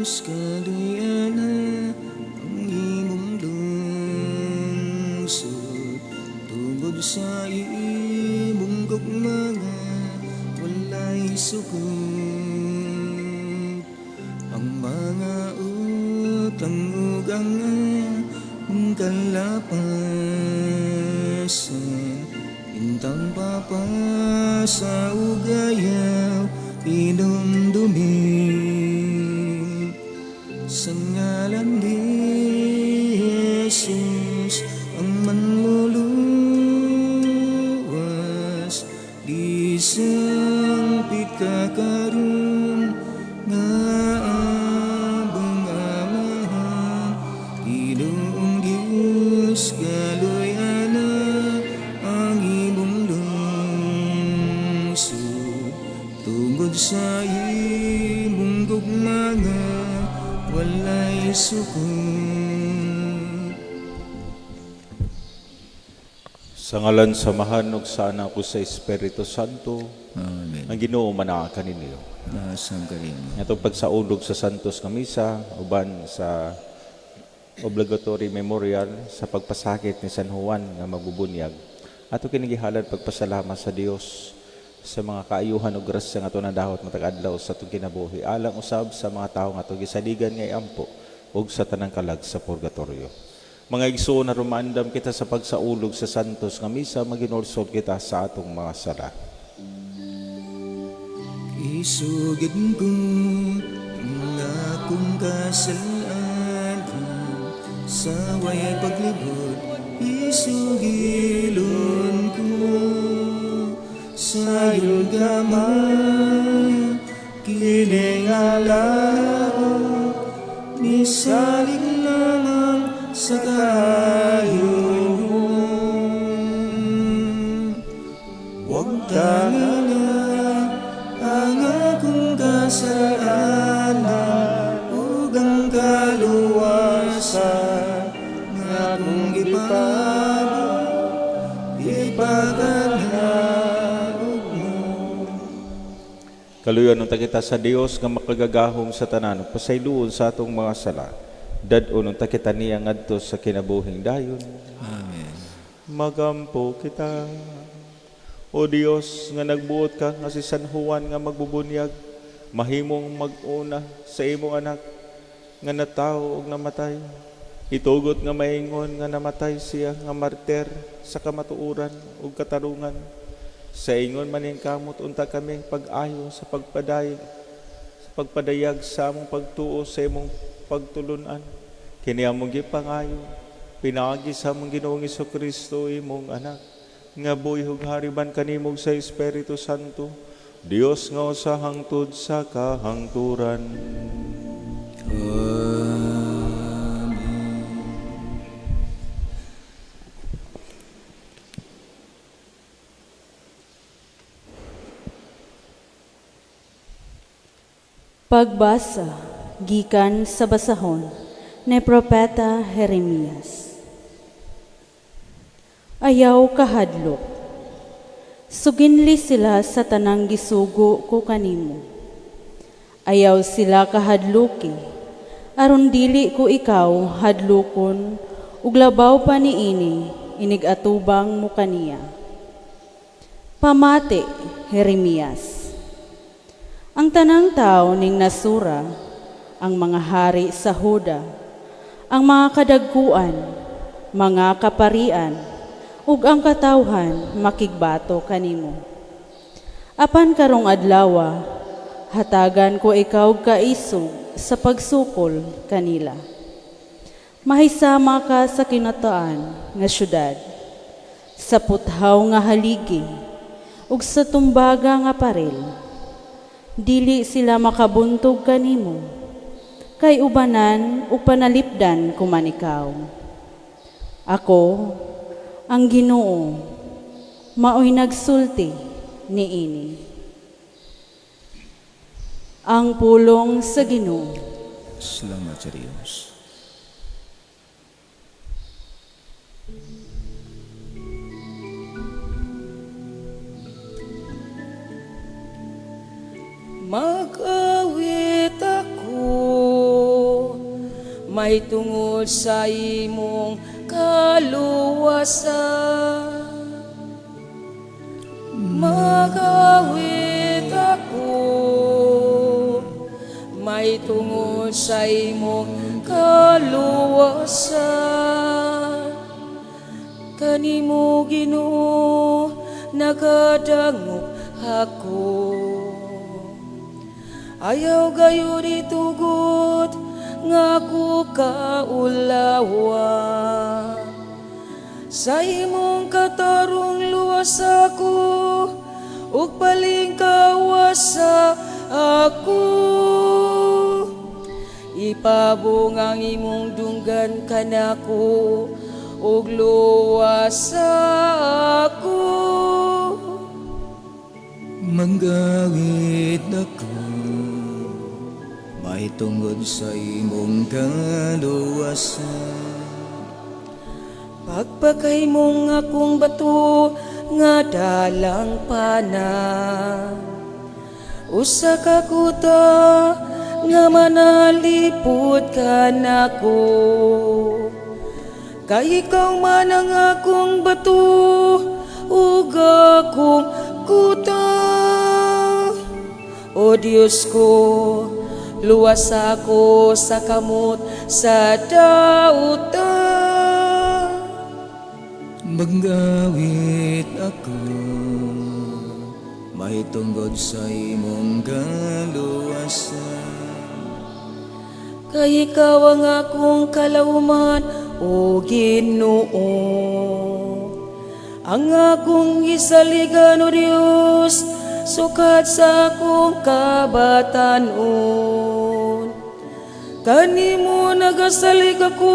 Diyos, kaluy-ana ang imong lungsod, tungod sa imong gugma nga walay sukod. Ang mga utang ug ang among kalapasan, intang papasa ug ayaw hinumdumi. Sa ngalan ni Jesus ang manluluwas, gisangpit ka karon nga among Amahan. Ginoong Dios, kaluy-ana ang imong lungsod, tungod sa imong gugma nga walay sukod. Sa ngalan sa Amahan ug sa Anak ug sa Espiritu Santo. Amen. Ang Ginoo manaa kaninyo. Nasang kanimo. Atong pagsaulog sa Santos nga Misa uban sa obligatory memorial sa pagpasakit ni San Juan nga magbubunyag. Ato kini gihalad pagpasalamat sa Dios sa mga kaayuhan ug grasya nga ato nadawat matag adlaw sa atong kinabuhi, alang usab sa mga tawo nga atong gisaligan nga iampo ug sa tanang kalag sa purgatorio. Mga igsoon, aron maandam kita sa pagsaulog sa Santos nga Misa, maginulsol kita sa atong mga sala. Isugid ko ang akong kasalanan sa way paglibot, isugilon ko sayon gama kining alao misalig lamang sa kaayo mo. Wag na ang akong kasalanan ug ang kaluwasan nga akong gipago ipaganhaog mo. Kaluyan unta kita sa Dios nga makagagahom sa tanan, pasayloon sa atong mga sala. Dad-on unta kita niya ngadto sa kinabuhing dayon. Amen. Magampo kita. O Dios, nga nagbuot ka nga si San Juan nga magbubunyag mahimong mag-una sa imong anak nga natawo ug namatay. Itugot nga maingon nga namatay siya nga martir sa kamatuoran ug katarungan. Sa ingon maningkamot unta kami pag-ayo sa pagpadayag sa among pagtuo sa imong pagtulunan. Kini among gipangayo pinaagi sa among Ginoong Kristo, imong anak, nga buhi ug hariban kanimo sa Espiritu Santo, Dios nga usa hangtod sa kahangturan. Amen. Pagbasa gikan sa basahon ni Propeta Jeremias. Ayaw kahadlok. Suginli sila sa tanang gisugo ko kanimo. Ayaw sila kahadluki, aron dili ko ikaw hadlukon ug labaw pa niini inig-atubang mo kaniya. Pamati, Jeremias. Ang tanang tao ning nasura, ang mga hari sa Huda, ang mga kadagkuan, mga kaparian, ug ang katawhan makigbato kanimo. Apan karong adlawa, hatagan ko ikaw kaisog sa pagsukol kanila. Mahisama ka sa kinataan nga syudad, sa puthaw nga haligi, ug sa tumbaga nga paril. Dili sila makabuntog kanimo, kay ubanan ug panalipdan kuman ikaw. Ako, ang Ginoo, maoy nagsulti niini. Ang pulong sa Ginoo. Salamat sa Dios. Mag-awit ako. Mahitungod sa imong kaluwasan. Magawit ako mahitungod sa imong kaluwasan. Kanimo, Ginoo, nakadangop ako. Ayaw gayud itugot nga ako kaulawan. Sa imong katarong luwas ako ug palingkawasa ako. Ipabong ang imong dunggan kanako ug luwasa ako. Manggawit ako mahitungod sa imong kaluwasan. Pagpakahimong akong bato nga dalang pana, usa ka kuta nga manalipod kanako. Kay ikaw man ang akong bato ug akong kuta. O Diyos ko, luwas ako sa kamot sa dautan. Manggawit ako mahitungod sa imong kaluwasan. Kay ikaw ang akong kalauman, O Ginoo. Ang akong gisaligan, O Dios, sukad sa akong kabatanon. Kanimo nagasalig ako,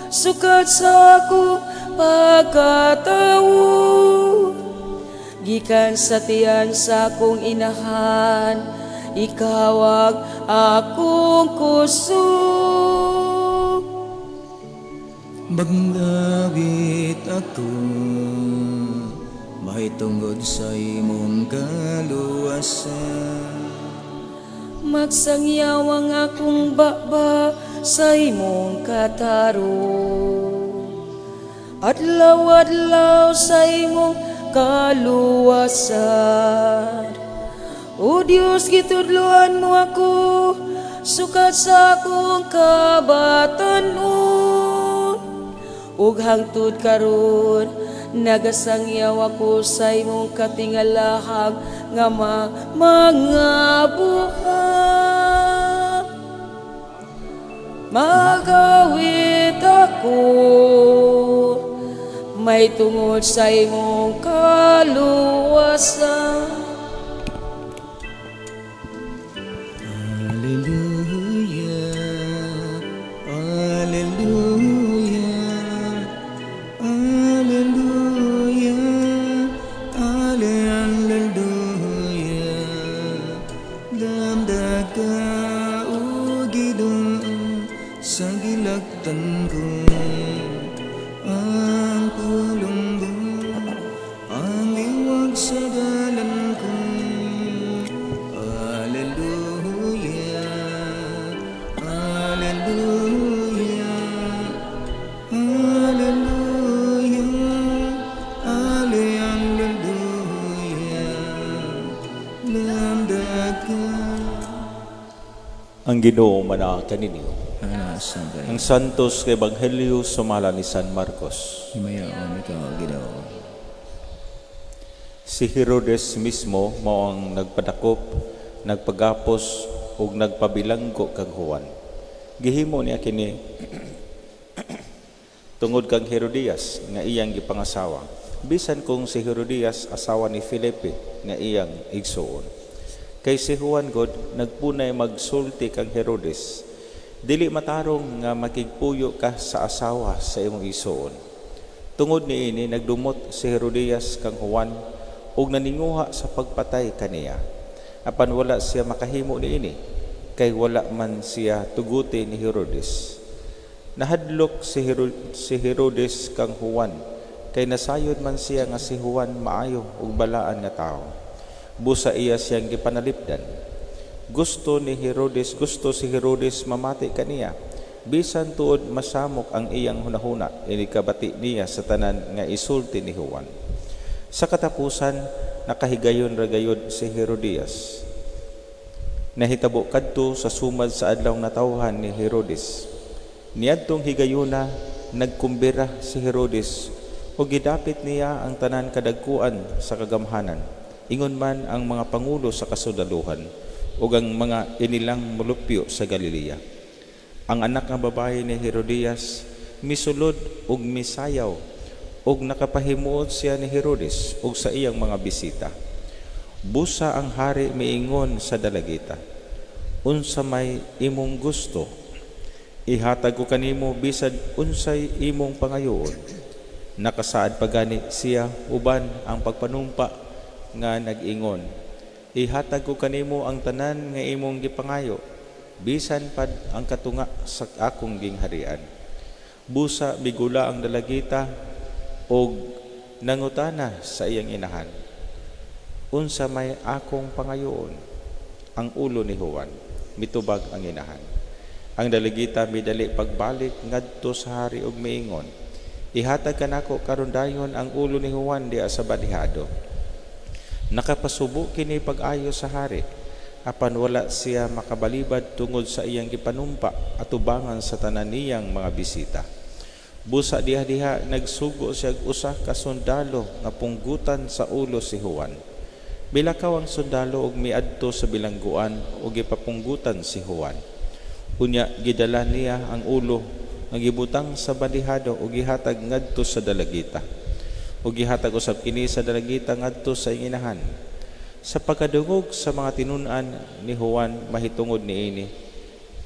sukad sa akong pagkatawo. Gikan sa tiyan sa akong inahan, ikaw ang akong kusog. Manggawit ako mahitungod sa imong kaluwasan. Magsangyaw ang akong baba sa imong katarong. Adlaw-adlaw sa imong kaluwasan. O Dios, gitudloan mo ako sukad sa akong kabatanon. Ug hangtod karon nagasangyaw ako sa imong katingalahang nga mga buhat. Magawit ako mahitungod sa imong kaluwasan. Alleluia, Alleluia, Alleluia, Alleluia. Damdaga ka, O Ginoo, sa gilaktan ko. Ang pulong mo, ang liwag sa dalan ko. Alleluia, Alleluia, Alleluia, Alleluia. Lamdaga. Ang Ginoo manaa kaninyo. Anasa kayo. Ang Santos nga Ebanghelyo sumala ni San Marcos. Himayaon ikaw, Ginoo. Si Herodes mismo mao ang nagpadakop, nagpagapos ug nagpabilanggo kang Juan. Gihimo niya kini tungod kang Herodias nga iyang gipangasawa. Bisan kung si Herodias asawa ni Felipe nga iyang igsuon. Kay si Juan god nagpunay magsulti kang Herodes. Dili matarong nga makigpuyo ka sa asawa sa imong igsuon. Tungod niini nagdumot si Herodias kang Juan ug naninguha sa pagpatay kaniya. Apan wala siya makahimo niini kay wala man siya tuguti ni Herodes. Nahadlok si Herodes kang Juan kay nasayod man siya nga si Juan maayo ug balaan nga tawo. Busa iya siyang gipanalipdan. Gusto ni Herodes, gusto si Herodes mamati kaniya. Bisan tuod masamok ang iyang hunahuna, inikabati niya sa tanan nga isulti ni Juan. Sa katapusan, nakahigayon ra gayud si Herodias. Nahitabo kadto sa sumad sa adlaw natawhan ni Herodes. Niadtong higayuna, nagkumbira si Herodes ug gidapit niya ang tanan kadagkuan sa kagamhanan. Ingon man ang mga pangulo sa kasundaluhan ug ang mga inilang molupyo sa Galilea. Ang anak nga babae ni Herodias misulod ug misayaw ug nakapahimuot siya ni Herodes ug sa iyang mga bisita. Busa ang hari miingon sa dalagita, "Unsa may imong gusto? Ihatag ko kanimo bisan unsay imong pangayoon." Nakasaad pa gani siya uban ang pagpanumpa nga nag-ingon, "Ihatag ko kanimo ang tanan nga imong gipangayo, bisan pad ang katunga sa akong gingharian." Busa migula ang dalagita og nangutana sa iyang inahan, "Unsa may akong pangayoon?" "Ang ulo ni Juan," mitubag ang inahan. Ang dalagita midali pagbalik ngadto sa hari ug miingon, "Ihatag kanako karon dayon ang ulo ni Juan diha sa bandehado." Nakapasubo kini pag-ayo sa hari, apan wala siya makabalibad tungod sa iyang gipanumpa atubangan sa tanan niyang mga bisita. Busa diha-diha nagsugo siya og usa ka sundalo nga punggutan sa ulo si Juan. Milakaw ang sundalo ug miadto sa bilangguan ug gipapunggutan si Juan. Unya gidala niya ang ulo nga gibutang sa bandehado ug gihatag ngadto sa dalagita. Ug gihatag usab kini sa dalagita ngadto sa iyang inahan. Sa pagkadungog sa mga tinun-an ni Juan mahitungod niini,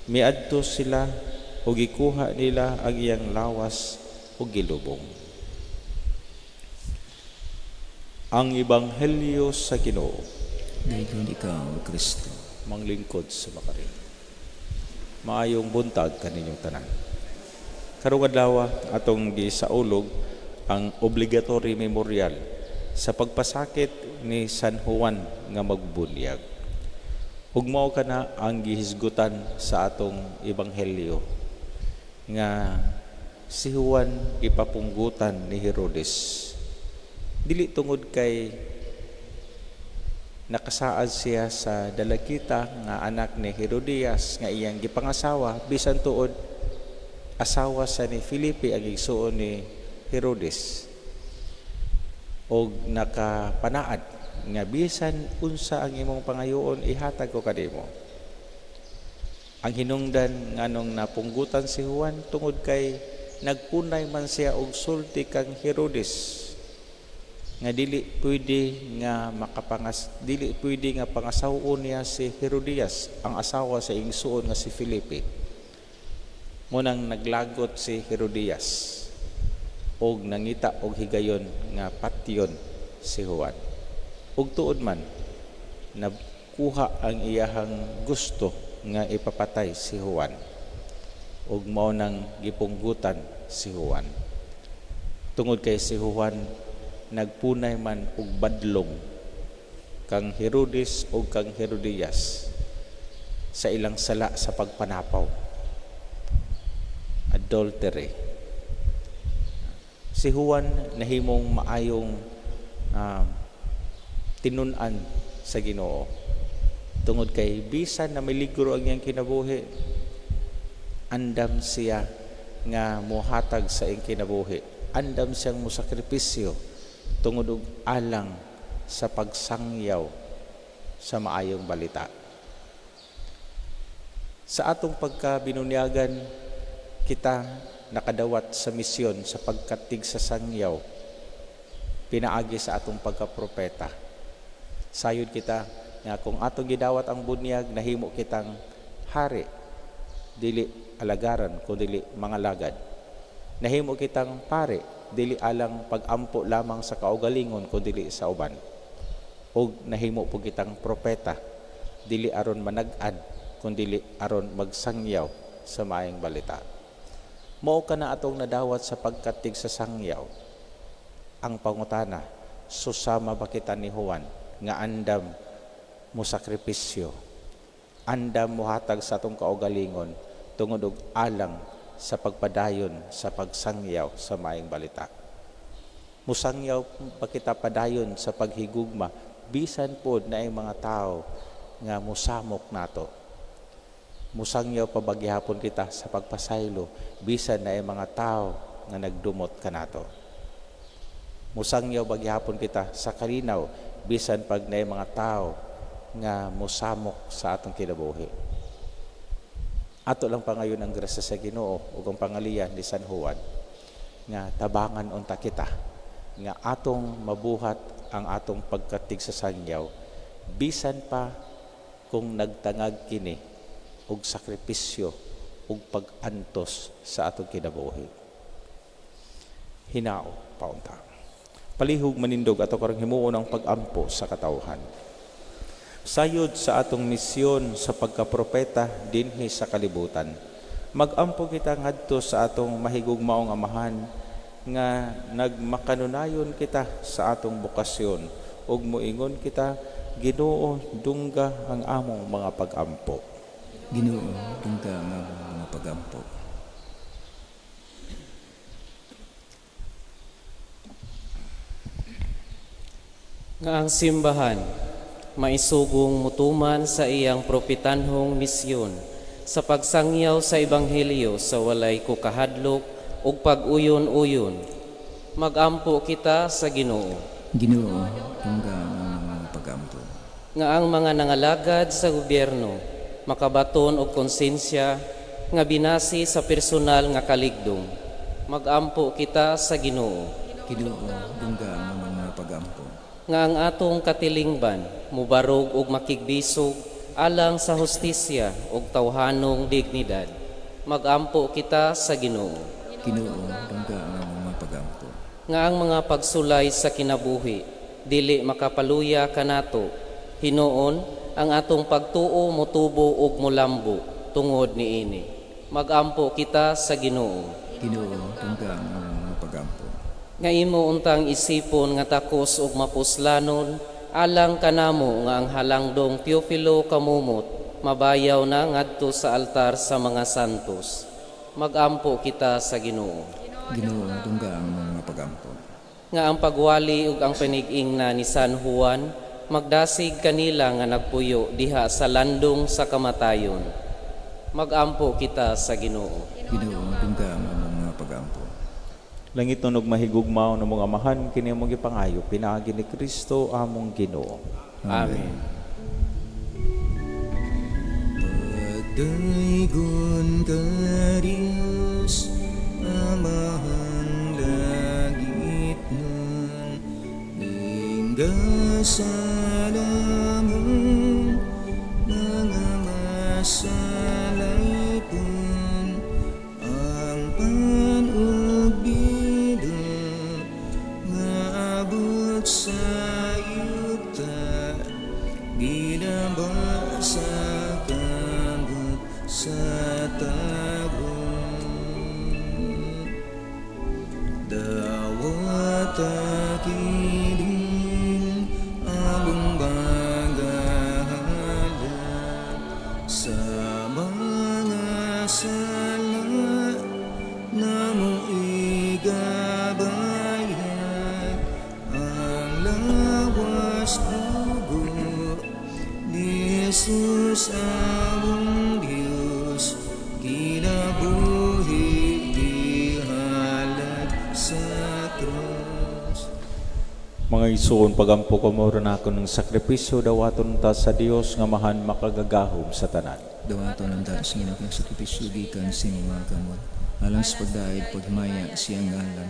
miadto sila ug gikuha nila ang iyang lawas ug gilubong. Ang Ebanghelyo sa Ginoo. Dayon ikaw, Kristo. Manglingkod sa makaring. Maayong buntag kaninyong tanan. Karong adlaw atong gisaulog ang obligatory memorial sa pagpasakit ni San Juan nga magbunyag. Ug mao kana ang gihisgutan sa atong ebanghelyo nga si Juan gipapunggutan ni Herodes. Dili tungod kay nakasaad siya sa dalagita nga anak ni Herodias nga iyang gipangasawa, bisan tuod asawa sa ni Felipe ang igsuon ni Herodes, og nakapanaad nga bisan unsa ang imong pangayoon, ihatag ko kanimo. Ang hinungdan nganong napunggutan si Juan, tungod kay nagpunay man siya og sulti kang Herodes nga dili pwede nga pangasawon niya si Herodias, ang asawa sa igsuon nga si Felipe. Munang naglagot si Herodias og nangita og higayon nga patyon si Juan. Ug tuod man nakuha ang iyahang gusto nga ipapatay si Juan, ug mao nang gipunggutan si Juan. Tungod kay si Juan nagpunay man og badlong kang Herodes ug kang Herodias sa ilang sala sa pagpanapaw, adultery. Si Juan nahimong maayong tinun-an sa Ginoo tungod kay bisan na miligro ang iyang kinabuhi, andam siya nga mohatag sa iyang kinabuhi, andam siyang mosakripisyo tungod og alang sa pagsangyaw sa maayong balita. Sa atong pagkabinunyagan, kita nakadawat sa misyon sa pagkatig sa sangyaw pinaagi sa atong pagkapropeta. Sayod kita nga kung atong gidawat ang bunyag, nahimo kitang hari, dili alagaran kun dili mga lagad. Nahimo kitang pare, dili alang pagampo lamang sa kaugalingon kun dili sa uban. Ug nahimo po kitang propeta, dili aron manag-an kun dili aron magsangyaw sa maayong balita. Mao kana atong nadawat sa pagkatig sa sangyaw. Ang pangutana, susama ba kita ni Juan nga andam mo sakripisyo, andam mohatag sa atong kaugalingon tungod og alang sa pagpadayon sa pagsangyaw sa maayong balita. Musangyaw pa kita padayon sa paghigugma bisan pod naay mga tao nga musamok nato. Musangyaw pa ba gihapon kita sa pagpasaylo bisan naay mga tao nga nagdumot kanato. Musangyaw ba gihapon kita sa kalinaw bisan pag naay mga tao nga musamok sa atong kinabuhi. Ato lang pangayon ang grasya sa Ginoo ug ang pangalian ni San Juan nga tabangan unta kita nga atong mabuhat ang atong pagkatigsasangyaw bisan pa kung nagtangag kini og sakripisyo ug pag-antos sa atong kinabuhi. Hinao paunta. Palihog manindog, ato karong himuon ang pag-ampo sa katawhan. Sayod sa atong misyon sa pagkapropeta dinhi sa kalibutan, magampo kita ngadto sa atong mahigugmaong Amahan nga nagmakanunayon kita sa atong bokasyon ug moingon kita, Ginoo, dungga ang among mga pag-ampo. Ginoo, dungga ang among mga pagampo. Nga ang simbahan maisugong mutuman sa iyang propitanhong misyon sa pagsangyaw sa ebanghelyo sa walay kukahadlok ug pag-uyon-uyon. Magampo kita sa Ginoo. Ginoo, dungga ang among mga pagampo. Nga ang mga nangalagad sa gobyerno makabaton og konsensya nga binasi sa personal nga kaligdong. Magampo kita sa Ginoo. Ginoo, dungga ang among mga pagampo. Nga ang atong katilingban mubarog og makigbisog alang sa hustisya ug tawhanong dignidad. Magampo kita sa Ginoo. Ginoo, dungga ang among mga pagampo. Nga ang mga pagsulay sa kinabuhi dili makapaluya kanato. Hinuon ang atong pagtuo motubo ug molambo tungod niini. Magampo kita sa Ginoo. Ginoo, dungga ang among mga pagampo. Nga imo untang isipon nga takos ug mapuslanon alang kanamo nga ang halangdong Teofilo Camomot mabayaw na ngadto sa altar sa mga santos. Magampo kita sa Ginoo. Ginoo, dungga ang among mga pagampo. Nga ang pagwali ug ang panig-ingna ni San Juan magdasig kanila nga nagpuyo diha sa landong sa kamatayon. Magampo kita sa Ginoo. Ginoo, dungga ang among mga pagampo. Langit ug mahigugmaon ng mga amahan, kini among gipangayo pinaagi ni Kristo among Ginoo. Amen. Pagdaygon ka Diyos, Amahang langit nun, Lingga sa lamang, mga masalaypon, ang panugbida, maabot sa yuta, gilaba sa kamot sa tago. Dawata kining among bagahala sa mga sala namo igabayan ang lawas dugo ni Jesus among Diyos, kinabuhi gihalad sa krus. Mga igsoon, pagampo ko nako ng sakripisyo, dawaton ta sa Dios nga Amahan makagagahom sa tanan. Dawaton ang sa Ginoo ng sakripisyo gikan sa imong mga kamot, alang sa pagdayeg paghimaya sa iyang ngalan,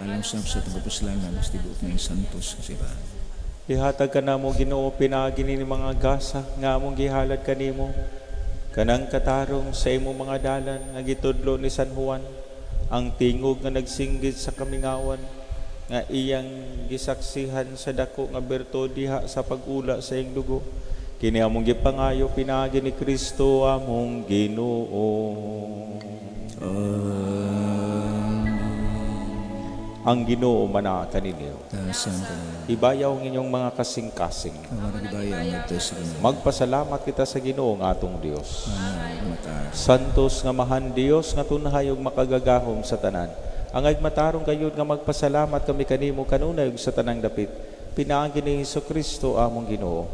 alang sa sa pagkapuslanan sa tibuok ng santos nga simbahan. Ihatag kanamo, Ginoo, pinaagi ni mga gasa nga among gihalad kanimo, kanang katarong sa imong mga dalan nga gitudlo ni San Juan, ang tingog nga nagsinggit sa kamingawan nga iyang gisaksihan sa dako nga berto diha sa pag-ula sa iyang dugo. Kini among gipangayo pinaagi ni Kristo among Ginoo. Amen. Ang Ginoo manaa kaninyo. Tasan ka. Ibayaw ang inyong mga kasing-kasing. Ang mga ngadto sa Ginoo. Magpasalamat kita sa Ginoo nga atong Dios. Angay mata. Santos nga mahan Dios nga tunhay ug makagagahom sa tanan. Angay matarong gayud nga magpasalamat kami kanimo kanunay ug sa tanang dapit. Pinaagi ni Hesukristo among Ginoo.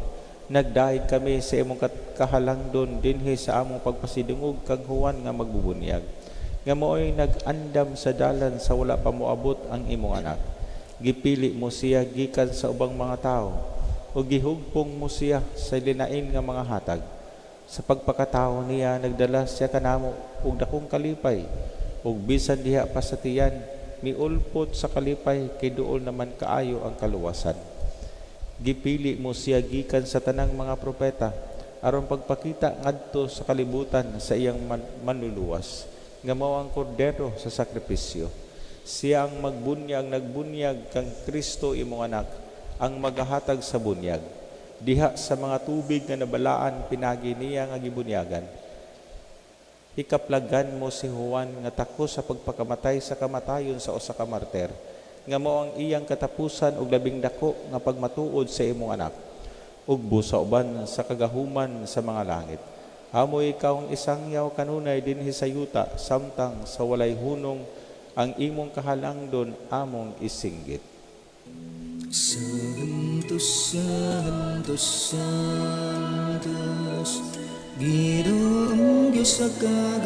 Nagdahig kami sa imong kahalangdon dinhi sa among pagpasidungog kang Juan nga magbubunyag. Nga maoy nag-andam sa dalan sa wala pa moabot ang imong anak. Gipili mo siya gikan sa ubang mga tawo ug gihugpong mo siya sa linain nga mga hatag. Sa pagpakatawo niya nagdala siya kanamo og dakong kalipay ug bisan diha pa sa tiyan miulpot sa kalipay kay duol naman kaayo ang kaluwasan. Gipili mo siya gikan sa tanang mga propeta aron pagpakita ngadto sa kalibutan sa iyang manluluwas nga mao ang kordero sa sakripisyo. Siya ang magbunyag, nagbunyag kang Kristo imong anak, ang magahatag sa bunyag. Diha sa mga tubig nga nabalaan pinagi niya nga gibunyagan. Hikaplagan mo si Juan nga takos sa pagpakamatay sa kamatayon sa usa ka martir, nga mao ang iyang katapusan og labing dako nga pagmatuod sa imong anak, ug busa uban sa kagahuman sa mga langit. Amo ikaw ang isangyaw kanunay dinhi sa yuta, samtang sa walay hunong ang imong kahalangdon among isinggit. Santos, Santos, Santos, Ginoong Diyos sa kagahuman,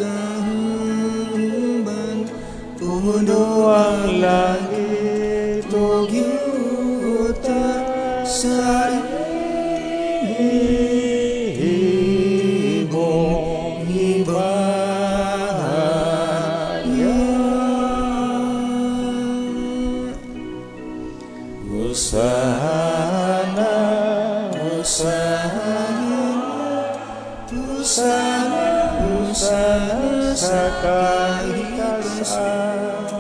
puno ang langit ug yuta sa imong himaya. Hosana, Hosana, Hosana, Hosana sa kahitasan.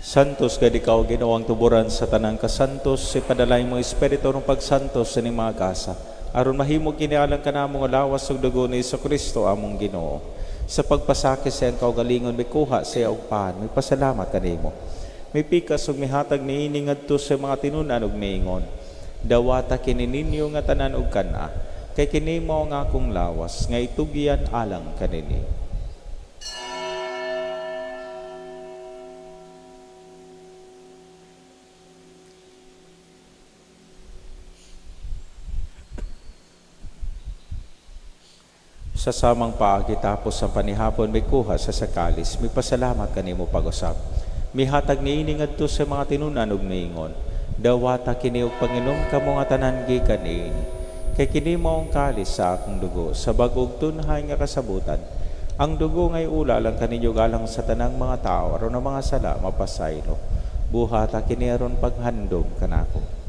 Santos gad ikaw, Ginoo, ang tuburan sa tanang kasantos, ipadalay mo espiritu ng pagsantos sa ining mga gasa, aron mahimo kini alang kanamo nga lawas ug dugo ni Hesukristo among Ginoo. Sa pagpasakit sa iyang kaugalingon, mikuha siya og pan, mipasalamat kanimo. Mipikas ug mihatag niini ngadto sa mga tinun-an ug miingon, dawata kini ninyo nga tanan og kan-a, kay kini mao ang akong lawas nga itugyan alang kanini. Sa samang paagi tapos ang panihapon, may kuha sa sakalis, may pasalamat kanimo pag-usap. Mihatag niini ngadto sa mga tinun-an ug miingon, dawata kini og panginom kamo nga tanan gikan niini. Kay kini mao ang kalis sa akong dugo, sa bag-ong tunhay nga kasabutan. Ang dugo ngay ula lang kaninyo galang sa tanang mga tao, aron ang mga sala mapasaylo. Buhata kini aron paghandom kanako.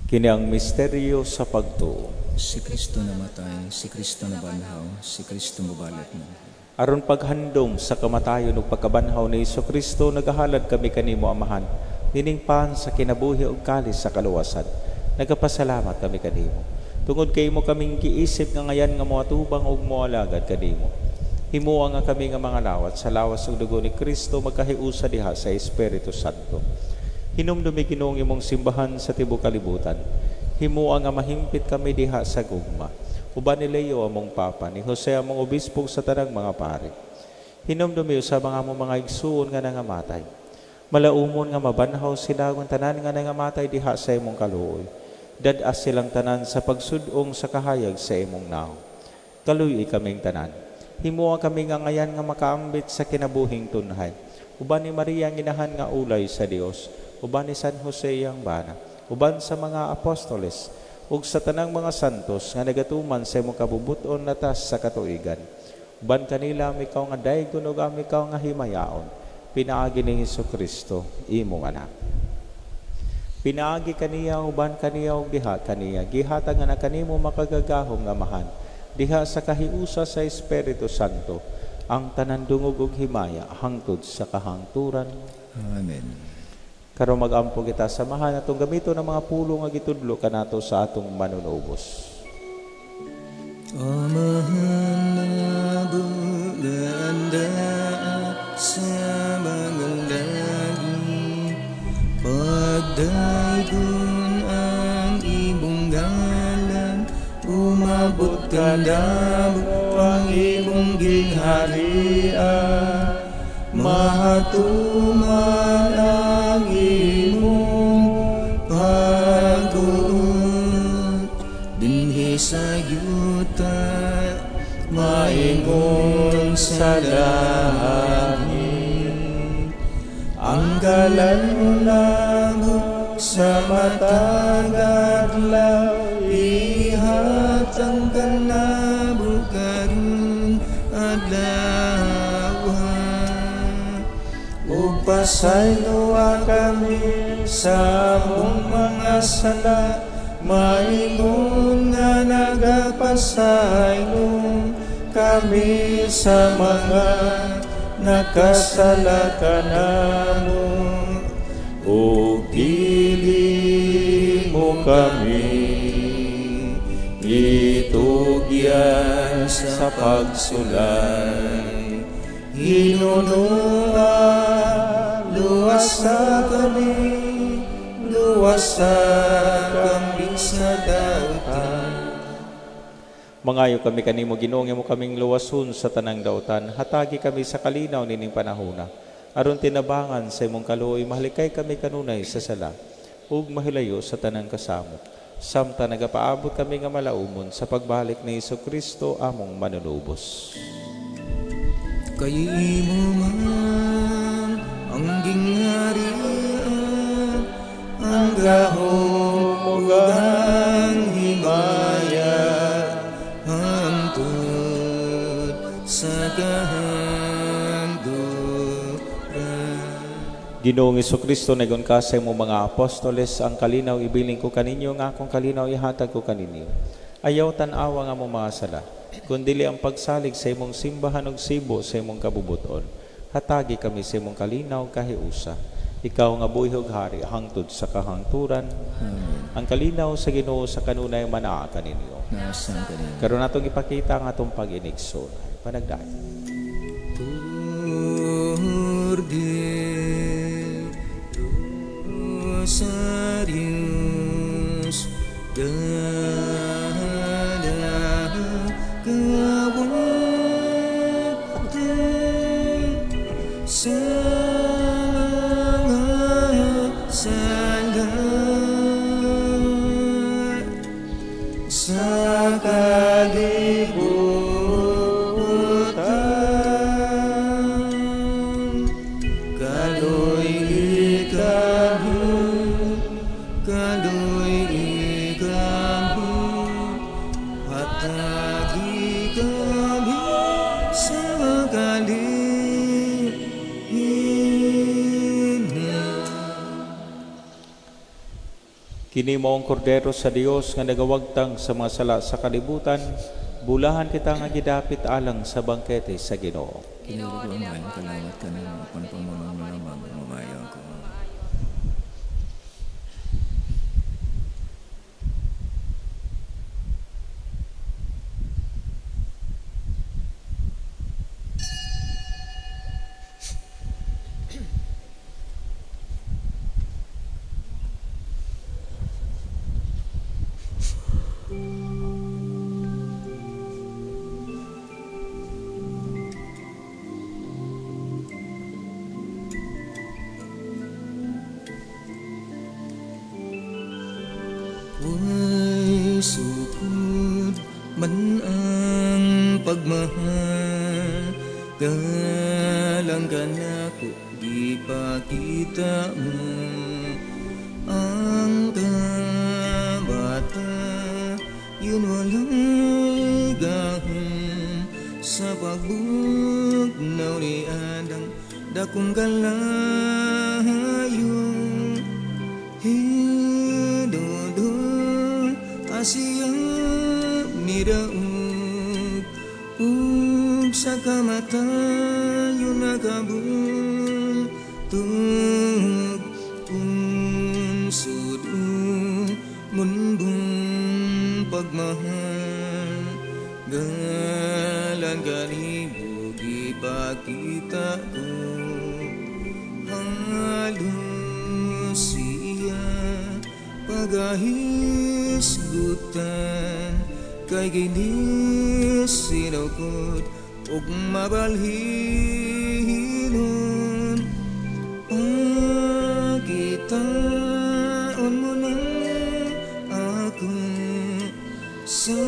Kini ang misteryo sa pagtuo. Si Kristo namatay, si Kristo nabanhaw, si Kristo mobalik na. Aron paghandom sa kamatayon ug pagkabanhaw ni Hesukristo, nagahalad kami kanimo, Amahan, nining pan sa kinabuhi ug kalis sa kaluwasan. Nagapasalamat kami kanimo. Tungod kay imo kaming giisip nga ngayan nga moatubang ug moalagad kanimo. Himoa nga kami nga mga lawat sa lawas ug dugo ni Kristo magkahiusa diha sa Espiritu Santo. Hinumdumi Ginoong imong simbahan sa tibuok kalibutan. Himoa nga mahimpit kami diha sa gugma. Uban ni Leo among Papa, ni Jose among Obispo sa tanang mga pare. Hinumdumi usab ang among mga igsuon nga nangamatay. Malaumon nga mabanhaw sila ug tanan nga nangamatay diha sa imong kaluoy. Dad-as silang tanan sa pagsud-ong sa kahayag sa imong naong. Kaluy-i kaming tanan. Himoa kami nga ngayan nga makaambit sa kinabuhing tunhay. Uban ni Maria ang inahan nga ulay sa Dios, uban ni San Jose iyang bana, uban sa mga apostoles, ug sa tanang mga santos nga nagatuman sa imong kabubut-on latas sa katuigan. Uban kanila ikaw nga daygon ug ikaw nga himayaon, pinaagi ni Hesukristo imong anak. Pinaagi kaniya, uban kaniya ug diha kaniya, gihatag nga na kanimo makagagahom nga amahan, diha sa kahiusa sa Espiritu Santo, ang tanan dungog ug himaya hangtod sa kahangturan. Amen. Karon mag-ampo kita, samahan atong gamito ng mga pulong nga gitudlo kanato sa atong manunubos. Amahan na sa mga langit, pagdaygon ang imong ngalan, umabot kanamo ang imong gingharian, mahatuman ang imong pagbuot dinhi sa yuta maingon sa langit. Ang kalan namo sa matag adlaw ihatag kanamo karong adlaw, ug pasayloa kami sa among mga sala, maingon nga nagapasaylo kami sa mga nakasala kanamo, ug dili mo kami itugyan sa pagsulay. Hinunoa, luwasa kami, luwasa kami sa dautan. Mangayo kami kanimo, Ginoo, nga imo kaming luwason sa tanang dautan. Hatagi kami sa kalinaw nining panahona. Aron tinabangan sa imong kaluoy, mahalikay kami kanunay sa sala ug mahilayo sa tanang kasamok. Samtang nagapaabot kami nga malaumon sa pagbalik ni Kristo among manunubos. Kay imo man ang gingharian, ang gahom ug ang himaya, hangtod sa kahangturan. Ginoong Kristo, nag-ingon ka sa imong mga apostoles, "Ang kalinaw ibilin ko kaninyo, nga akong kalinaw ihatag ko kaninyo. Ayaw tan-awa ang among mga sala, kundili ang pagsalig sa imong simbahan ug sibo sa imong kabubuton. Hatagi kami sa imong kalinaw kahiusa. Ikaw nga buhi ug hari hangtod sa kahangturan." Amen. Ang kalinaw sa Ginoo sa kanunay manaa kaninyo. Naa sab kaninyo. Karon natong ipakita ang atong pag-inigsoon. Panagdayon. Urde Rosarius Gada Kawate sa mga sala sa kalibutan. Kaloy kami, kaloy kami, hatagi kami sa kalinaw. Kini mao ang kordero sa Dios nga nagawagtang sa mga sala sa kalibutan, bulahan kita nga gidapit alang sa bangkete sa Ginoo. Kini ko ang maayong kalawat kanimo, apan pamunong lamang mamaayo ako. Way sukod man ang pagmahal, galang kanako gipakita mo ang kabata yun walay gahom sa pagbugnaw ni Adang dakong kalayo. Hinudo Asia midaog ug sa kamatayon nakabultog. pagmahal, galang kanimo gipakita ko. Halos siya pagahisgutan, kay ginis sinukod ug mabalhinon. Pagkitaon mo na ako sa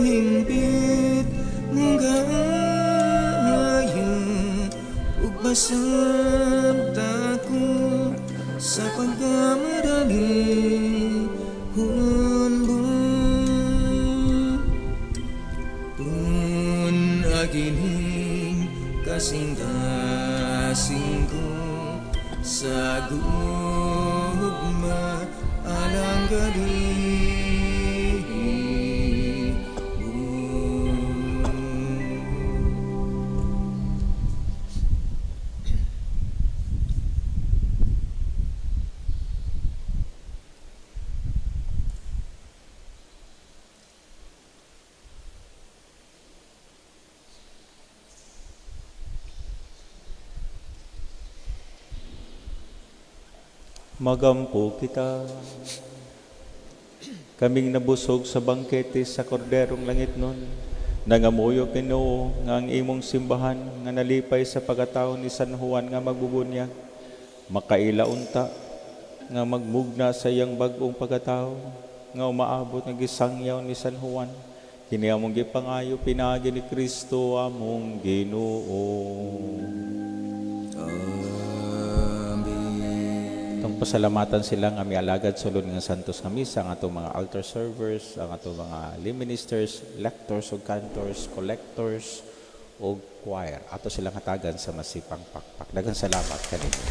himpit mong kaayo, ug masabta ko sa pagkamarami hunbo. Tun agining kasing-kasing ko sa gugma alang kanibo. Magampo kita. Kaming nabusog sa bangkete sa Korderong Langit nun, nangamuyo Ginoo nga ang imong simbahan nga nalipay sa pagkatao ni San Juan nga magbubunyag, makaila unta nga magmugna sa iyang bag-ong pagkatao nga umaabot nga gisangyaw ni San Juan. Kini among gipangayo pinaagi ni Kristo among Ginoo. Amen. Itong pasalamatan sila nga mialagad sulod nga santos nga misa ang atong mga altar servers, ang atong mga lay ministers, lectors ug cantors, collectors ug choir. Ato silang hatagan sa masipang pakpak. Daghang salamat kaninyo.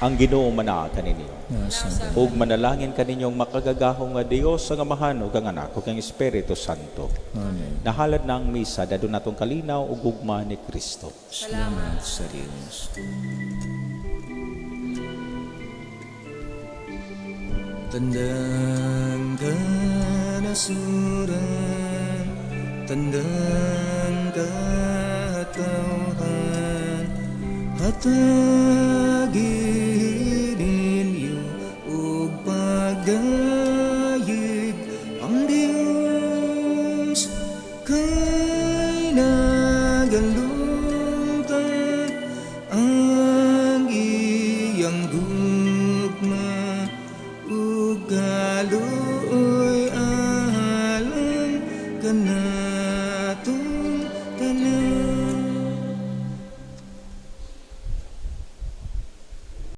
Ang Ginoo manaa kaninyo. Nasa Ug manalangin kaninyong makagagahom nga Dios ang Amahan ug ang Anak ug ang Espiritu Santo. Amen. Nahalad na ang misa dadon natong kalinaw ug gugma ni Kristo. Salamat sa Dios. Tandang kanasuran, tandang katawhan, hatagi ninyo ug pagdayeg ang Dios kay nagalungtad ang iyang gugma ug kaluoy alang kanatong tanan.